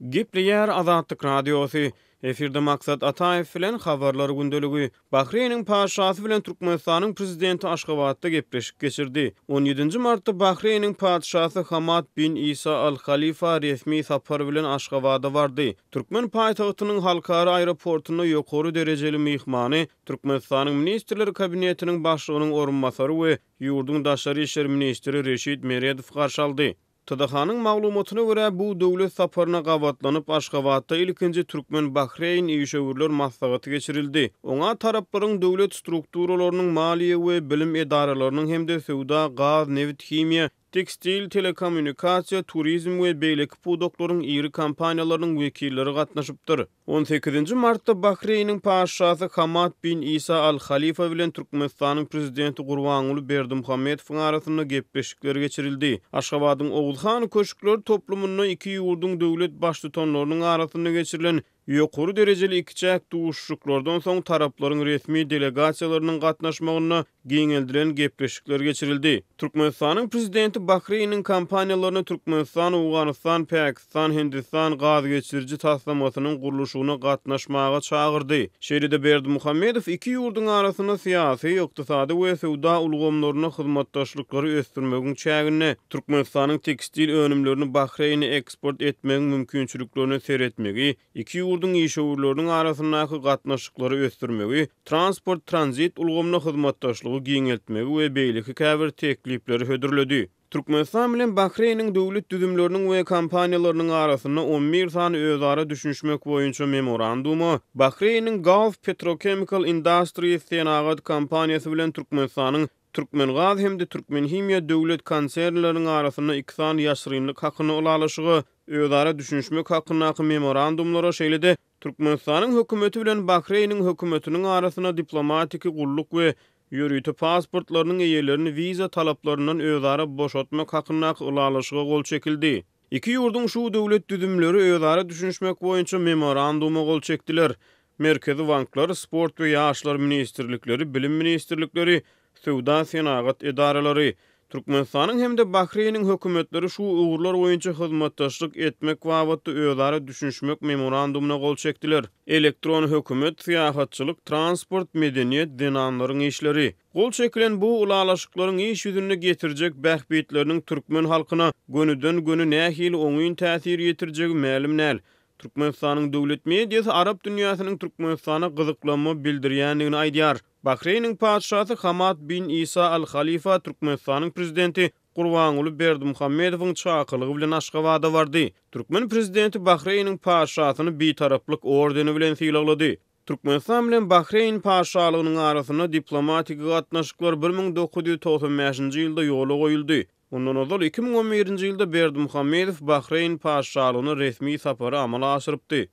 Gepleýär Azatlyk Radiosy, Efirde Maksat Ataýew bilen Habarlar gündeligi. Bahreýniň Patyşasy bilen Türkmenistanyň Prezidenti Aşgabatda gepleşik geçirdi. On ýedinji martda Bahreýniň Patyşasy Hamad bin Isa Al Halifa resmi sapar bilen Aşgabada bardy. Türkmen paýtagtynyň halkara aeroportynda ýokary derejeli myhmany Türkmenistanyň Ministrler Kabinetiniň Başlygynyň orunbasary we ýurduň daşary işler ministri Reşit Meredow garşy aldy. TDH-nyň maglumatyna görä, bu döwlet saparyna gabatlanyp, Aşgabatda ilkinji türkmen-bahreýn işewürler maslahaty geçirildi. Oňa taraplaryň döwlet strukturalarynyň, maliýe we bilim edaralarynyň hem-de söwda, gaz, nebit, himiýa, tekstil, telekommunikasiýa, turizm we beýleki pudaklaryň iri kompaniýalarynyň wekilleri gatnaşypdyr. On sekizinji martda Bahreýniň Patyşasy Hamad bin Isa Al Halifa bilen Türkmenistanyň Prezidenti Gurbanguly Berdimuhamedowyň arasynda gepleşikler geçirildi. Aşgabadyň Oguzhan köşkler toplumynda iki ýurduň döwlet Baştutanlarynyň arasynda geçirilen ýokary derejeli ikiçäk duşuşyklardan soň taraplaryň resmi delegasiýalarynyň gatnaşmagynda giňeldilen gepleşikler geçirildi. Türkmenistanyň Prezidenti Bahreýniň kompaniýalaryny Türkmenistan, Owganystan, Pakistan, Hindistan gaz geçiriji taslamasynyň gurluşygyna gatnaşmaga çagyrdy. Şeýle-de Berdimuhamedow iki ýurduň arasynda syýasy, ykdysady we söwda ulgamlarynda hyzmatdaşlyklary ösdürmegiň çäginde Türkmenistanyň tekstil önümlerini Bahreýne eksport etmegiň mümkinçiliklerine seretmegi, iki ýurduň işewürleriniň arasyndaky gatnaşyklary ösdürmegi, transport-tranzit ulgamynda hyzmatdaşlygy giňeltmegi we beýleki käbir teklipleri hödürledi. Türkmenistan bilen Bahreýniň döwlet düzümleriniň we kompaniýalarynyň arasynda 11 sany özara düşünişmek boýunça memoranduma, Bahreýniň Gulf Petrochemical Industries senagat kompaniýasy bilen Türkmenistanyň Türkmengaz hem-de Türkmenhimiýa döwlet konsernleriniň arasynda iki sany ýaşyrynlyk hakynda ylalaşyga, özara düşünişmek hakyndaky memorandumlara, şeýle-de Türkmenistanyň Hökümeti bilen Bahreýniň Hökümetiniň arasynda diplomatiki gulluk we ýörite pasportlarynyň eýelerini wiza talaplaryndan özara boşatmak hakyndaky ylalaşyga gol çekildi. Iki ýurduň şu döwlet düzümleri özara düşünişmek boýunça memoranduma gol çekdiler. Merkezi banklar, Sport we ýaşlar ministrlikleri, Bilim ministrlikleri, Söwda-senagat edaralary, Türkmenistanyň hem-de Bahreýniň hökümetleri şu ugurlar boýunça hyzmatdaşlyk etmek babatda özara düşünişmek memorandumyna gol çekdiler. Elektron hökümet, syýahatçylyk, transport, medeniýet, zenanlaryň işleri. Gol çekilen bu ylalaşyklaryň iş ýüzünde getirjek bähbitleriniň türkmen halkyna gönüden-göni nähili oňyn täsir ýetirjegi mälim däl. Türkmenistanyň döwlet mediasy arap dünýäsiniň Türkmenistana gyzyklanma bildirýändigini aýdýar. Bahreýniň Patyşasy Hamad bin Isa Al Halifa Türkmenistanyň Prezidenti Gurbanguly Berdimuhamedowyň çakylygy bilen Aşgabada bardy. Türkmen Prezidenti Bahreýniň Patyşasyny Bitaraplyk ordeni bilen sylaglady. Türkmenistan bilen Bahreýn Patyşalygynyň arasynda diplomatiki gatnaşyklar 1995-nji ýylda ýola goýuldy. Mundan ozal, 2011-nji ýylda Berdimuhamedow Bahreýn Patyşalygyna resmi sapary amala aşyrypdy.